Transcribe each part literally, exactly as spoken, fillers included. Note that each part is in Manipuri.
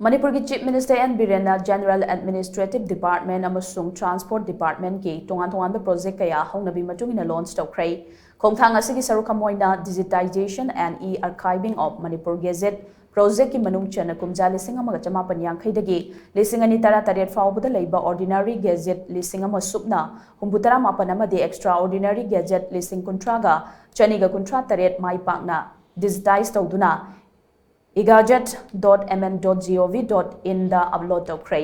ꯃꯅꯤꯄꯨꯔꯒꯤ Chief Minister N ꯕꯤꯔꯦꯟꯅ General Administrative Department ꯑꯃꯁꯨꯡ Transport Departmentꯀꯤ ꯇꯣꯉꯥꯟ ꯇꯣꯉꯥꯟꯕ project ꯀꯌꯥ ꯍꯧꯅꯕꯤ ꯃꯇꯨꯡ ꯏꯟꯅ launch ꯇꯧꯈ꯭ꯔꯦ꯫ ꯈꯣꯡꯊꯥꯡ ꯑꯁꯤꯒꯤ ꯁꯔꯨꯛ ꯑꯃ ꯑꯣꯏꯅ Digitization and E-Archiving of Manipur Gazette projectꯀꯤ ꯃꯅꯨꯡ ꯆꯟꯅ ꯀꯨꯝꯖꯥ ꯂꯤꯁꯤꯡ ꯑꯃꯒ ꯆꯃꯥꯄꯟ ꯌꯥꯡꯈꯩꯗꯒꯤ ꯂꯤꯁꯤꯡ ꯑꯅꯤ ꯇꯔꯥꯇꯔꯦꯠ ꯐꯥꯎꯕꯗ ꯂꯩꯕ ordinary gazette ꯂꯤꯁꯤꯡ ꯑꯃ ꯁꯨꯞꯅ ꯍꯨꯝꯐꯨꯇꯔꯥ ꯃꯥꯄꯟ ꯑꯃꯗꯤ extraordinary gazette ꯂꯤꯁꯤꯡ ꯀꯨꯟꯊ꯭ꯔꯥꯒ ꯆꯅꯤꯒ ꯀꯨꯟꯊ꯭ꯔꯥ ꯇꯔꯦꯠ ꯃꯥꯏ ꯄꯥꯛꯅ digitize ꯇꯧꯗꯨꯅ e-gazette dot M N dot gov dot inꯗ upload ꯇꯧꯈ꯭ꯔꯦ꯫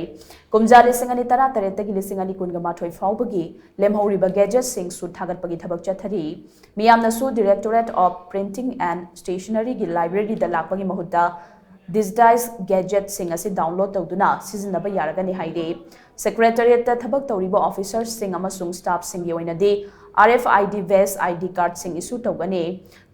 ꯀꯨꯝꯖꯥ ꯂꯤꯁꯤꯡ ꯑꯅꯤ ꯇꯔꯥꯇꯔꯦꯠꯇꯒꯤ ꯂꯤꯁꯤꯡ ꯑꯅꯤ ꯀꯨꯟꯒ ꯃꯥꯊꯣꯏ ꯐꯥꯎꯕꯒꯤ ꯂꯦꯝꯍꯧꯔꯤꯕ gazetteꯁꯤꯡꯁꯨ ꯊꯥꯒꯠꯄꯒꯤ ꯊꯕꯛ ꯆꯠꯊꯔꯤ꯫ ꯃꯤꯌꯥꯝꯅꯁꯨ Directorate of Printing and Stationeryꯒꯤ libraryꯗ ꯂꯥꯛꯄꯒꯤ ꯃꯍꯨꯠꯇ digitized gazetteꯁꯤꯡ ꯑꯁꯤ download ꯇꯧꯗꯨꯅ ꯁꯤꯖꯤꯟꯅꯕ ꯌꯥꯔꯒꯅꯤ ꯍꯥꯏꯔꯤ꯫ Secretariatꯇ ꯊꯕꯛ ꯇꯧꯔꯤꯕ officerꯁꯤꯡ ꯑꯃꯁꯨꯡ staffꯁꯤꯡꯒꯤ ꯑꯣꯏꯅꯗꯤ R F I D based I D cardꯁꯤꯡ issue ꯇꯧꯒꯅꯤ꯫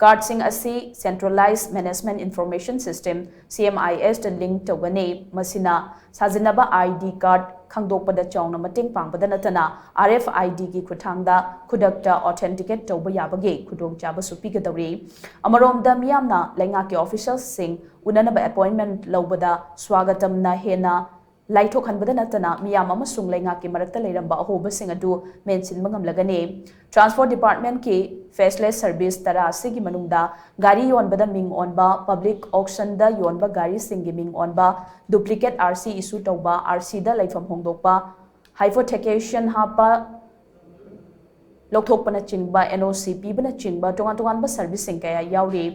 Cardꯁꯤꯡ ꯑꯁꯤ Centralized Management Information System, C M I Sꯇ link ꯇꯧꯒꯅꯤ꯫ ꯃꯁꯤꯅ ꯁꯥꯖꯤꯟꯅꯕ I D card ꯈꯪꯗꯣꯛꯄꯗ ꯆꯥꯎꯅ ꯃꯇꯦꯡ ꯄꯥꯡꯕꯗ ꯅꯠꯇꯅ, R F I Dꯒꯤ ꯈꯨꯠꯊꯥꯡꯗ ꯈꯨꯗꯛꯇ authenticate ꯇꯧꯕ ꯌꯥꯕꯒꯤ ꯈꯨꯗꯣꯡꯆꯥꯕꯁꯨ ꯄꯤꯒꯗꯧꯔꯤ꯫ ꯑꯃꯔꯣꯝꯗ, ꯃꯤꯌꯥꯝꯅ ꯂꯩꯉꯥꯛꯀꯤ officialꯁꯤꯡ ꯎꯅꯅꯕ appointment ꯂꯧꯕꯗ ꯁ꯭ꯋꯥꯒꯇꯝꯅ ꯍꯦꯟꯅ ꯂꯥꯏꯊꯣꯛꯍꯟꯕꯗ ꯅꯠꯇꯅ, ꯃꯤꯌꯥꯝ ꯑꯃꯁꯨꯡ ꯂꯩꯉꯥꯛꯀꯤ ꯃꯔꯛꯇ ꯂꯩꯔꯝꯕ ꯑꯍꯣꯕꯁꯤꯡ ꯑꯗꯨ ꯃꯦꯟꯁꯤꯟꯕ ꯉꯝꯂꯒꯅꯤ꯫ Transport Departmentꯀꯤ faceless service ꯇꯔꯥ ꯑꯁꯤꯒꯤ ꯃꯅꯨꯡꯗ ꯒꯥꯔꯤ ꯌꯣꯟꯕꯗ ꯃꯤꯡ ꯑꯣꯟꯕ, public auctionꯗ ꯌꯣꯟꯕ ꯒꯥꯔꯤꯁꯤꯡꯒꯤ ꯃꯤꯡ ꯑꯣꯟꯕ, duplicate R C issue ꯇꯧꯕ, R Cꯗ ꯂꯩꯐꯝ ꯍꯣꯡꯗꯣꯛꯄ, hypothecation ꯍꯥꯞꯄ, ꯂꯧꯊꯣꯛꯄꯅꯆꯤꯡꯕ, N O C ꯄꯤꯕꯅꯆꯤꯡꯕ ꯇꯣꯉꯥꯟ ꯇꯣꯉꯥꯟꯕ serviceꯁꯤꯡ ꯀꯌꯥ ꯌꯥꯎꯔꯤ꯫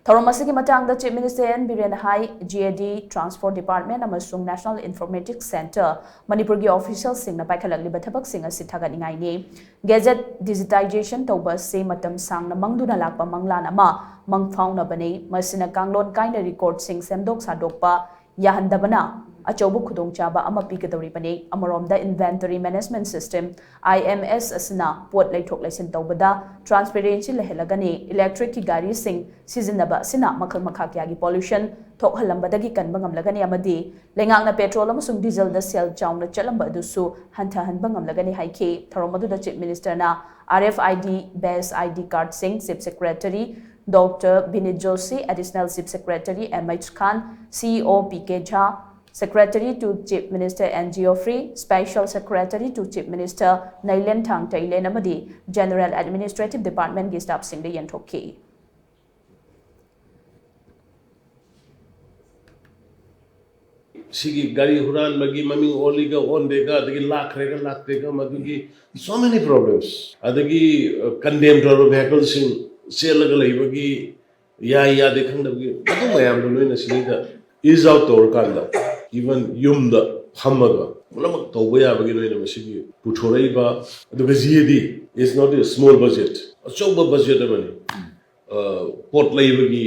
ꯊꯧꯔꯝ ꯑꯁꯤꯒꯤ ꯃꯇꯥꯡꯗ Chief Minister N ꯕꯤꯔꯦꯟꯅ high, G A D, Transport Department ꯑꯃꯁꯨꯡ National Informatics Centre ꯃꯅꯤꯄꯨꯔꯒꯤ officialꯁꯤꯡꯅ ꯄꯥꯏꯈꯠꯂꯛꯂꯤꯕ ꯊꯕꯛꯁꯤꯡ ꯑꯁꯤ ꯊꯥꯒꯠꯅꯤꯡꯉꯥꯏꯅꯤ꯫ Gazette digitization ꯇꯧꯕ ꯑꯁꯤ ꯃꯇꯝ ꯁꯥꯡꯅ ꯃꯥꯡꯗꯨꯅ ꯂꯥꯛꯄ ꯃꯪꯂꯥꯟ ꯑꯃ ꯃꯪꯐꯥꯎꯅꯕꯅꯤ꯫ ꯃꯁꯤꯅ ꯀꯥꯡꯂꯣꯟ ꯀꯥꯏꯅ recordꯁꯤꯡ ꯁꯦꯝꯗꯣꯛ ꯁꯥꯗꯣꯛꯄ ꯌꯥꯍꯟꯗꯕꯅ ꯑꯆꯧꯕ ꯈꯨꯗꯣꯡꯆꯥꯕ ꯑꯃ ꯄꯤꯒꯗꯧꯔꯤꯕꯅꯤ꯫ ꯑꯃꯔꯣꯝꯗ, Inventory Management System, I M S, ꯑꯁꯤꯅ ꯄꯣꯠ ꯂꯩꯊꯣꯛ ꯂꯩꯁꯤꯟ ꯇꯧꯕꯗ transparency ꯂꯩꯍꯜꯂꯒꯅꯤ꯫ Electricꯀꯤ ꯒꯥꯔꯤꯁꯤꯡ ꯁꯤꯖꯤꯟꯅꯕ ꯑꯁꯤꯅ ꯃꯈꯜ ꯃꯈꯥ ꯀꯌꯥꯒꯤ pollution ꯊꯣꯛꯍꯜꯂꯝꯕꯗꯒꯤ ꯀꯟꯕ ꯉꯝꯂꯒꯅꯤ ꯑꯃꯗꯤ ꯂꯩꯉꯥꯛꯅ petrol ꯑꯃꯁꯨꯡ dieselꯗ ꯁꯦꯜ ꯆꯥꯎꯅ ꯆꯠꯂꯝꯕ ꯑꯗꯨꯁꯨ ꯍꯟꯊꯍꯟꯕ ꯉꯝꯂꯒꯅꯤ ꯍꯥꯏꯈꯤ꯫ ꯊꯧꯔꯝ ꯑꯗꯨꯗ Chief Ministerꯅ R F I D based I D cardꯁꯤꯡ Chief Secretary Doctor Binit Joshi, Additional Chief Secretary M H Khan, C E O P K Jha, Secretary to Chief Minister N Geoffrey, Special Secretary to Chief Minister Nailen Thang Teilen ꯑꯃꯗꯤ General Administrative Department ꯒꯤ staff ꯁꯤꯡꯗ ꯌꯦꯟꯊꯣꯛꯈꯤ꯫ ꯁꯤꯒꯤ ꯒꯥꯔꯤ ꯍꯨꯔꯥꯟꯕꯒꯤ ꯃꯃꯤꯡ ꯑꯣꯜꯂꯤꯒ ꯑꯣꯟꯗꯦꯒ, ꯑꯗꯒꯤ ꯂꯥꯛꯈ꯭ꯔꯦꯒ ꯂꯥꯛꯇꯦꯒ, ꯃꯗꯨꯒꯤ so many problems, ꯑꯗꯒꯤ ꯀꯟꯗꯦꯝ ꯇꯧꯔꯕ ꯚꯦꯍꯤꯀꯜꯁꯤꯡ ꯆꯦꯜꯂꯒ ꯂꯩꯕꯒꯤ ꯌꯥꯏ ꯌꯥꯗꯦ ꯈꯪꯗꯕꯒꯤ, ꯑꯗꯨ ꯃꯌꯥꯝꯗꯣ ꯅꯣꯏꯅ ꯁꯤꯗꯩꯗ ꯏꯁ ꯑꯥꯎꯠ ꯇꯧꯔꯀꯥꯟꯗ, ꯏꯚꯟ ꯌꯨꯝꯗ ꯐꯝꯃꯒ ꯄꯨꯝꯅꯃꯛ ꯇꯧꯕ ꯌꯥꯕꯒꯤ ꯅꯣꯏꯅ ꯃꯁꯤꯒꯤ ꯄꯨꯊꯣꯔꯛꯏꯕ, ꯑꯗꯨꯒ G A D is not a small budget, ꯑꯆꯧꯕ ꯕꯖꯦꯠ ꯑꯃꯅꯤ꯫ ꯄꯣꯠ ꯂꯩꯕꯒꯤ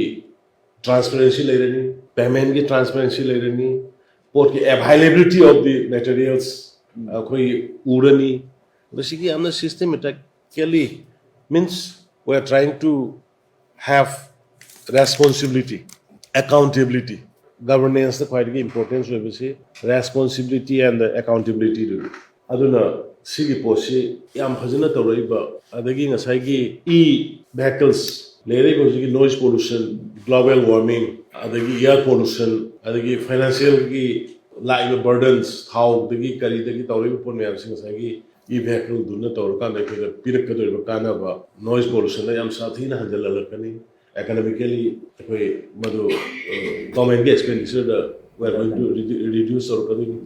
ꯇ꯭ꯔꯥꯟꯁꯄꯦꯔꯦꯟꯁꯤ ꯂꯩꯔꯅꯤ, ꯄꯦꯃꯦꯟꯒꯤ ꯇ꯭ꯔꯥꯟꯁꯄꯦꯔꯦꯟꯁꯤ ꯂꯩꯔꯅꯤ, ꯄꯣꯠꯀꯤ availability of the materials ꯑꯩꯈꯣꯏ ꯎꯔꯅꯤ꯫ ꯃꯁꯤꯒꯤ ꯌꯥꯝꯅ systematically, means we are trying to have responsibility, accountability, governanceꯇ ꯈ꯭ꯋꯥꯏꯗꯒꯤ importance ꯑꯣꯏꯕꯁꯤ responsibility and accountability ꯗꯨꯅꯤ꯫ ꯑꯗꯨꯅ ꯁꯤꯒꯤ ꯄꯣꯠꯁꯤ ꯌꯥꯝ ꯐꯖꯅ ꯇꯧꯔꯛꯏꯕ, ꯑꯗꯒꯤ ꯉꯁꯥꯏꯒꯤ e vehicles ꯂꯩꯔꯛꯏꯕ ꯍꯧꯖꯤꯛꯀꯤ noise pollution, global warming, ꯑꯗꯒꯤ air pollution, ꯑꯗꯒꯤ financialꯒꯤ ꯂꯥꯛꯏꯕ burdens, ꯊꯥꯎꯗꯒꯤ ꯀꯔꯤꯗꯒꯤ ꯇꯧꯔꯛꯏꯕ ꯄꯣꯠ ꯃꯌꯥꯝꯁꯤ ꯉꯁꯥꯏꯒꯤ e vehicleꯗꯨꯅ ꯇꯧꯔꯀꯥꯟꯗ ꯑꯩꯈꯣꯏꯗ ꯄꯤꯔꯛꯀꯗꯧꯔꯤꯕ ꯀꯥꯟꯅꯕ, noise pollutionꯗ ꯌꯥꯝ ꯁꯥꯊꯤꯅ ꯍꯟꯖꯜꯍꯜꯂꯛꯀꯅꯤ꯫ Economically ꯑꯩꯈꯣꯏ ꯃꯗꯨ governmentꯀꯤ expenditureꯗ we are going to reduce ꯇꯧꯔꯛꯀꯗꯣꯏꯅꯤ꯫